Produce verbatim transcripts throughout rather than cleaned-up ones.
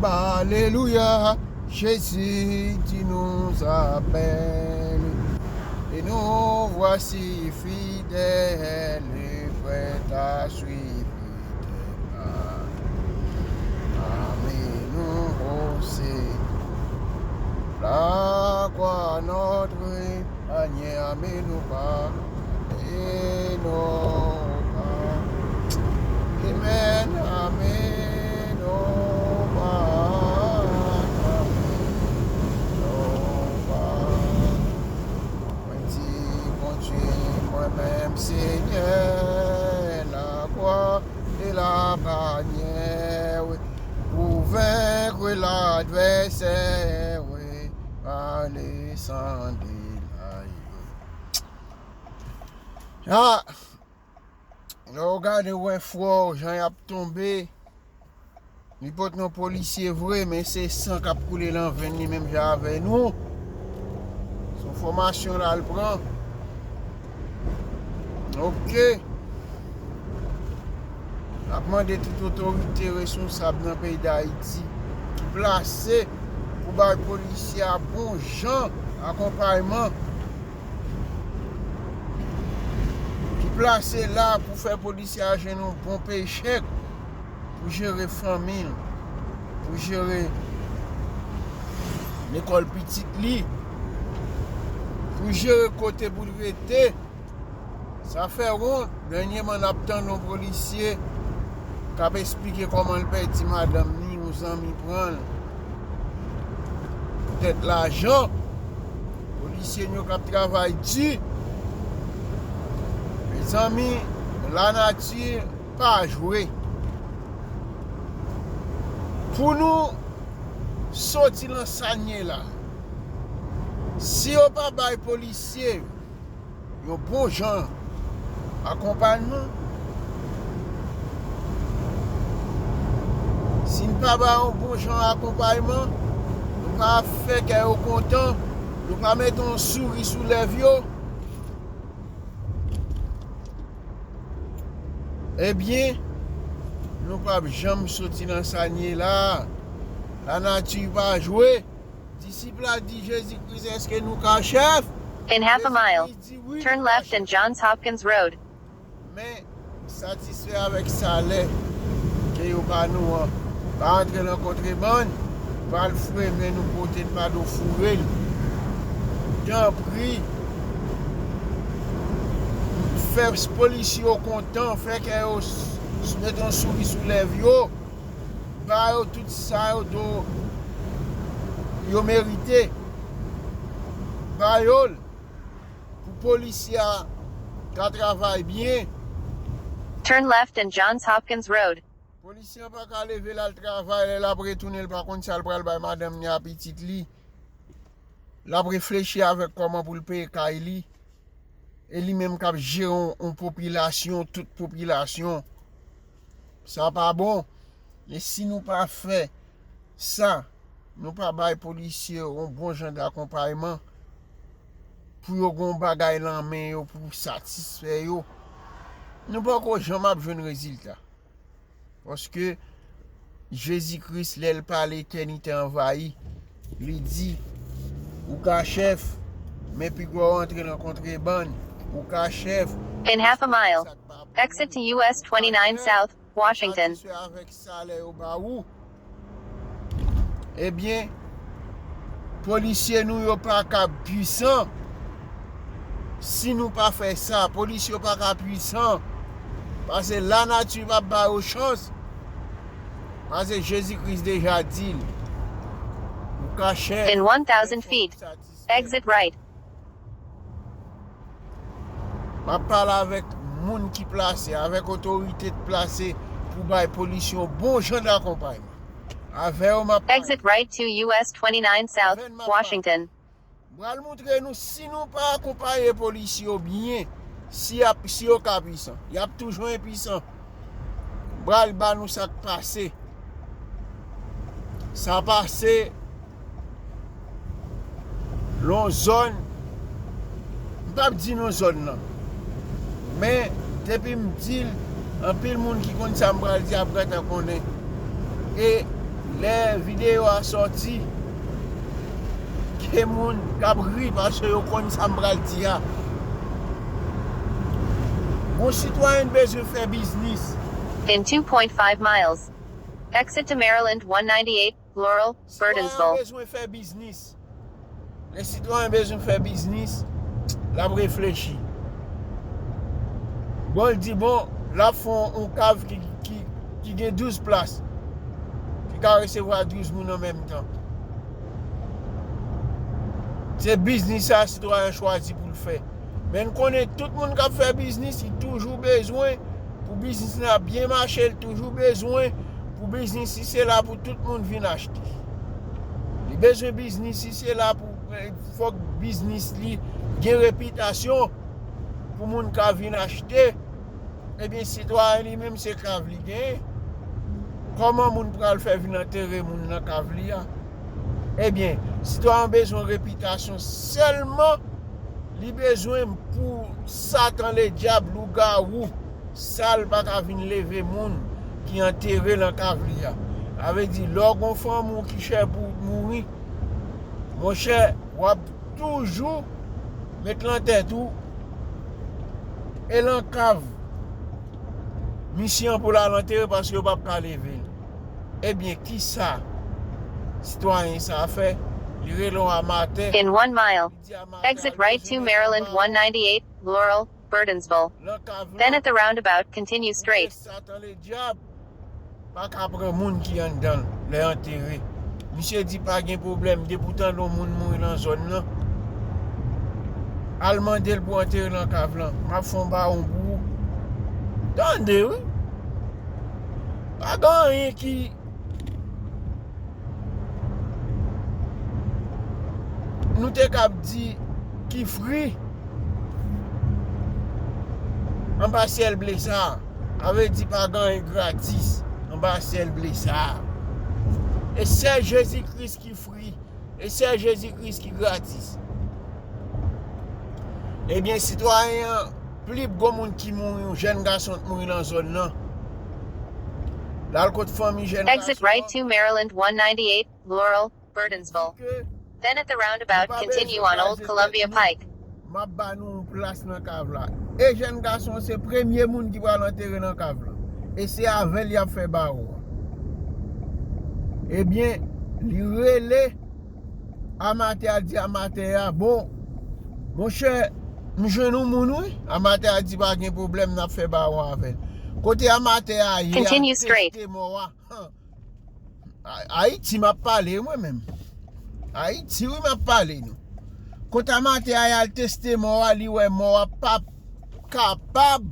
Alléluia, Jésus, tu nous appelles. Et nous voici fidèles et prêts à suivre tes pas. Amenez-nous au Seigneur. La croix notre panier, amenez-nous pas, et non pas. Amen, amenez-nous pas, amenez-nous pas. Mwen di Bondye, mwen menm, Senyè, lakwa e lapanyè, wi, pou venk ladvèsè, wi, pa desann de la, wi. Ah! Lè w gade, w wè frè w, jan y ap tonbe. Li pot non polisye vre, men se san k ap koule nan venn li menm jan avè nou. Se yon fòmasyon la l pran. Ok. N ap mande tout otorite responsab nan peyi Dayiti ki plase pou bay polisye a bon jan akonpayman, ki plase la pou fè polisye a jwenn yon bon pechèk pou jere fanmi l, pou jere lekòl pitit li, pou jere kote pou l rete. Sa fè wont, dènyèman n ap tande yon polisye k ap esplike kòman l pèdi madanm ni yon zanmi pran l poutèt lajan. Polisye nou yo k ap travay di. Mezanmi, lanati pa jwe. Pou nou soti nan sa n ye la, si yo pa bay polisye yo yon bon jan akonpayman, si n pa ba yon bon jan akonpayman, nou pa fè kè yo kontan, nou pa mete yon souri sou lèv yo, ebyen, nou p ap janm soti nan sa n ye la. Lanati pa jwe. Disip la di Jezi Kris, èske nou ka chèf? In half a mile, Jezi Kris di, wi, turn nou ka left in chèf. Johns Hopkins Road. Men, satisfè avèk salè ke yo ba nou an. Pa antre nan kontrebann, pa al foure men nou kote n pa dwe foure l. Tanpri, fè polisye yo kontan, fè kè yo s-, s-, mete yon souri sou lèv yo. Ba yo tout sa yo do, yo merite. Ba yo l pou polisye a ka travay byen. Turn left in Johns Hopkins Road. Polisye a pa ka leve l al travay, lè l ap retounen, l pa konn sa l pral bay madanm ni a pitit li. L ap reflechi avèk kòman pou l peye kay li. E li menm k ap jere yon, yon popilasyon, tout popilasyon. Sa pa bon. Men si nou pa fè sa, nou pa bay polisye yo yon bon jan dakonpayman pou yo gen yon bagay nan men yo pou satisfè yo, nou poko janm ap jwenn rezilta. Paske Jezi Kris, lè l pale, etènite anvayi. Li di, ou ka chèf, men pigwa w antre nan kontrebann. Ou ka chèf. In half a mile, exit to U S twenty-nine South, Washington. Satisfè avèk salè yo ba ou. Ebyen, polisye nou yo pa ka pwisan. Si nou pa fè sa, polisye yo pa ka pwisan. Paske lanati p ap ba yo chans. Paske Jezi Kris deja di l. Ou ka chèf. In one thousand feet, exit right. M ap pale avèk moun ki plase, avèk otorite k plase pou bay polisye yon bon jan dakonpayman. Avè yo m ap pale. Exit right to U S twenty-nine South, Washington. M pral montre nou si nou pa akonpaye polisye yo byen, si y ap, si yo ka pwisan. Y ap toujou enpwisan. M pral ba nou sa k pase. Sa pase nan yon zòn, m p ap di non zòn nan. Men, depi m di l, anpil moun ki konn sa m pral di ap gentan konnen. E Lè videyo a sòti, gen moun k ap ri paske yo konn sa m pral di a. Yon sitwayen bezwen fè biznis. In two point five miles, exit to Maryland one ninety-eight, Laurel, Burtonsville. Sitwayen bezwen fè biznis. Lè sitwayen bezwen fè biznis, l ap reflechi. Bon, l di, bon, l ap fè yon kav ki, ki, ki gen douz plas, ki ka resevwa douz moun an menm tan. Se biznis sa sitwayen chwazi pou l fè. Men n konnen tout moun k ap fè biznis, li toujou bezwen pou biznis la byen mache, li toujou bezwen pou biznis li se la pou tout moun vin achte. Li bezwen biznis li se la pou, fòk biznis li gen repitasyon pou moun ka vin achte. Ebyen, sitwayen li menm se kav li genyen. Kòman moun pral fè vin antere moun nan kav li a? Ebyen, sitwayen bezwen repitasyon sèlman. Li bezwen pou Satan, ledyab, lougawou sal pa ka vin leve moun ki antere nan kav li a. Sa vle di, lè w gon fanmi w ki chè pou mouri, monchè, w ap toujou met lan tèt ou e lan kav misye an pou l al antere paske yo p ap ka leve l. Ebyen, kisa sitwayen sa a fè? Li rele yon amatè. In one mile, exit right to Maryland one ninety-eight, Laurel, Burtonsville. Then at the roundabout, continue straight. Satan ledyab pa ka pran moun ki anndan l lè antere. Misye di pa gen pwoblèm, depi w tande yon moun mouri nan zòn nan, al mande l pou antere nan kav lan. M ap fè yon bawon pou ou. Tande, wi. Pa gen anyen ki nou te kab di ki fri anba syèl ble sa a. Sa vle di pa gen anyen gratis anba syèl ble sa a. E sèl Jezi Kris ki fri. E sèl Jezi Kris ki gratis. Ebyen, sitwayen an, pli gwo moun ki mouri, yon jèn gason t mouri nan zòn nan. L al kot fanmi jèn gason an. Exit right to Maryland one ninety-eight, Laurel, Burtonsville. Then at the roundabout, continue on Old Columbia Pike. M ap ba nou yon plas nan kav la. E jèn gason an se premye moun ki pral antere nan kav la. E se avè l y ap fè bawon an. Ebyen, li rele amatè a, di amatè a, bon, monchè, m jwenn yon moun, wi. Amatè a di pa gen pwoblèm, n ap fè bawon avè l. Kote amatè a ye a, teste mò a. Ayiti m ap pale, mwen menm. Ayiti, wi, m ap pale nou. Kote amatè a ye al teste mò a, li wè mò a p ap kapab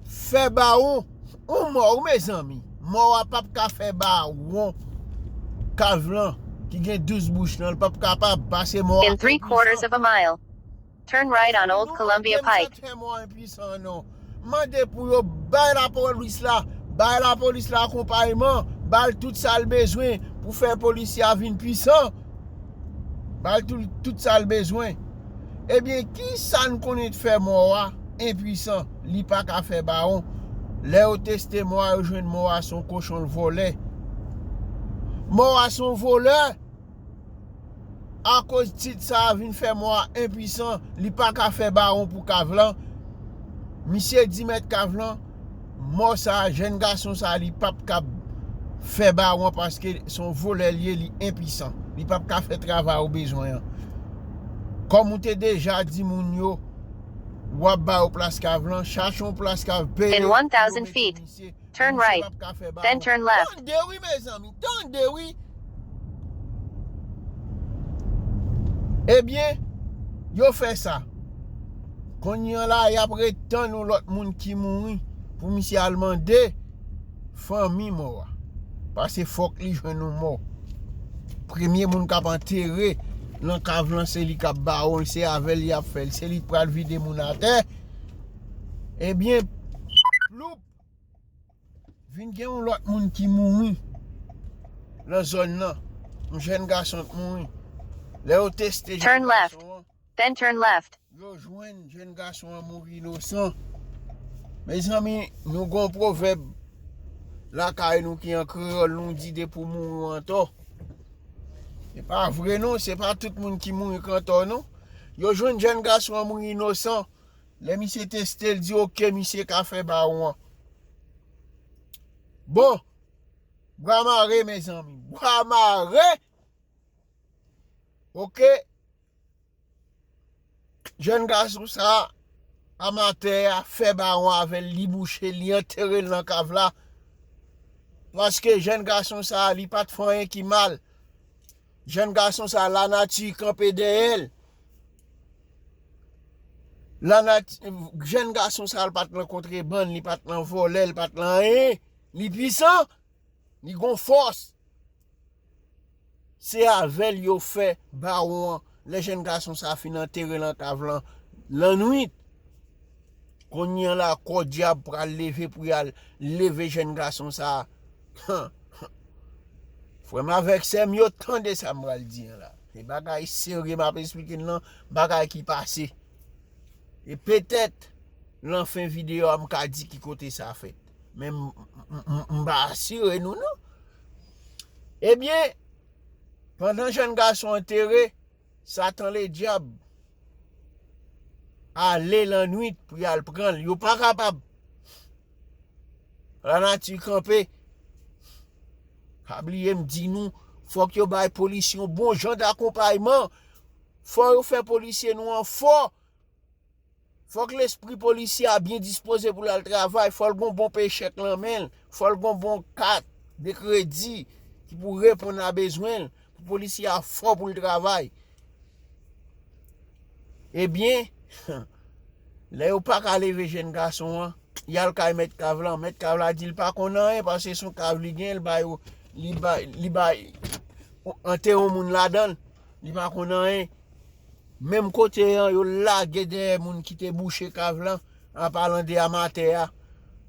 fè bawon. Yon mò, wi, mezanmi. Mò a p ap ka fè bawon. Kav lan, ki gen douz bouch lan, l p ap kapab pase mò a. In three quarters of a mile, turn right on Old Columbia Pike. Mande pou yo bay lapolis la, bay lapolis la akonpayman, ba l tout sa l bezwen pou fè polisye a vin pwisan. Ba l tout, tout sa l bezwen. Ebyen, ki sa n konnen t fè mò a enpwisan? Li pa ka fè bawon. Lè yo teste mò a, yo jwenn mò a se yon kochon, l vòlè. Mò a se yon vòlè. Akoz tit sa a vin fè mò a enpwisan, li pa ka fè bawon pou kav lan. Misye di mèt kav lan, mò sa a, jèn gason sa a, li p ap kab fè bawon paske se yon vòlè l ye, li enpwisan. Li p ap ka fè travay ou bezwen an. Kòm ou te deja di moun yo, w ap ba yo plas kav lan, chache yon plas kav, peye pou yo mete misye. Turn right, then turn left. Tande wi, mezanmi, tande wi. Ebyen, yo fè sa. Kounye a la, y ap ret tann yon lòt moun ki mouri pou misye al mande fanmi mò a. Paske fòk li jwenn yon mò. Premye moun k ap antere nan kav lan, se li k ap bawon l, se avè l y ap fè l, se li k pral vide moun atè. Ebyen, ploup, vin gen yon lòt moun ki mouri nan zòn nan. Yon jèn gason t mouri. Lè yo teste jèn gason an, Then turn left. Yo jwenn jèn gason an mouri inosan. Mezanmi, nou gon pwovèb lakay nou ki an kreyòl, nou di depi w mouri w antò. Se pa vre non, se pa tout moun ki mouri k antò non. Yo jwenn jèn gason an mouri inosan. Lè misye teste l, di oke, misye ka fè bawon an. Bon, bwa mare, mezanmi. Bwa mare! Oke. Jèn gason sa, amatè a, fè bawon avè l, li bouche l, li antere l nan kav la. Paske jèn gason sa, li pa t fè anyen ki mal. Jèn gason sa, lanati kanpe dèyè l. Lanati, jèn gason sa, li pa t nan kontrebann, li pa t nan vòlè, li pa t nan anyen. Li pwisan, li gon fòs. Se avè l yo fè bawon an. Lè jèn gason sa fin antere l nan kav lan, lannwit, kounye a la, kò dyab pral leve pou y al leve jèn gason sa. Frè m avèk sè m yo, tande sa m pral di an la. Se bagay serye m ap esplike n lan, bagay ki pase. E petèt, lan fen videyo a, m ka di ki kote sa fèt. Men m, m, m, m pa asire nou, non. Ebyen, pandan jèn gason antere, Satan Ledyab ale lannwit pou y al pran l. Yo pa kapab. Lanati kanpe. Pa bliye m di nou, fòk yo bay polis yon bon jan dakonpayman. Fò yo fè polisye nou an fò. Fòk lespri polisye a byen dispoze pou l al travay. Fò l gon bon pechèk nan men l. Fò l gon bon kat de kredi ki pou reponn a bezwen l. Pou polisye a fò pou l travay. Ebyen, lè yo pa ka leve jèn gason an, y al kay mèt kav lan. Mèt kav la di l pa konn anyen, paske se yon kav li gen, li bay, li bay, li bay, antere yon moun ladan l. Li pa konn anyen. Menm kote an, yo lage dèyè moun ki te bouche kav lan, an palan de amatè a.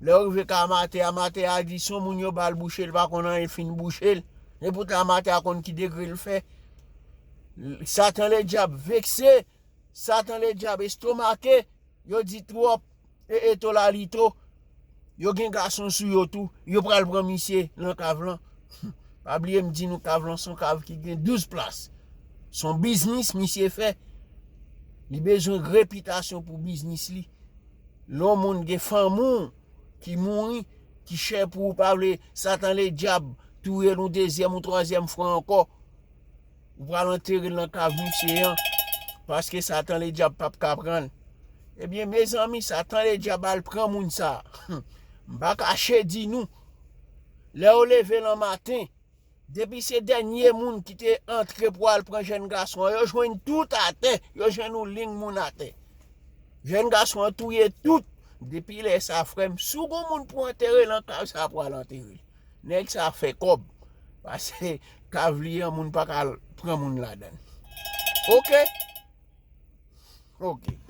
Lè yo rive kay amatè, amatè a di se yon moun yo ba l bouche, li pa konn anyen, fin bouche l. Epoutan amatè a konn ki degre l fè. Satan Ledyab vekse, Satan Ledyab estomake, yo di twòp, e, e tolalito, yo gen gason sou yo tou, yo pral pran misye nan kav lan. Pa bliye m di nou kav lan se yon kav ki gen douz plas. Se yon biznis misye fè. Li bezwen repitasyon pou biznis li. Lè yon moun gen fanmi w ki mouri, ki chè pou ou, pa vle Satan Ledyab touye l yon dezyèm ou twazyèm fwa ankò. Ou pral antere l nan kav misye an, paske Satan Ledyab p ap ka pran l. Ebyen, mezanmi, Satan Ledyab al pran moun sa. M pa kache di nou, lè yo leve lan maten, depi se dènye moun ki te antre pou al pran jèn gason an, yo jwenn tout atè, yo jwenn yon liy moun atè. Jèn gason an touye tout. Depi lè sa, frè m, si w gon moun pou antere l nan kav sa, pral antere l. Nèg sa fè kòb. Paske kav li an, moun pa ka pran moun ladan l. Oke? Oke.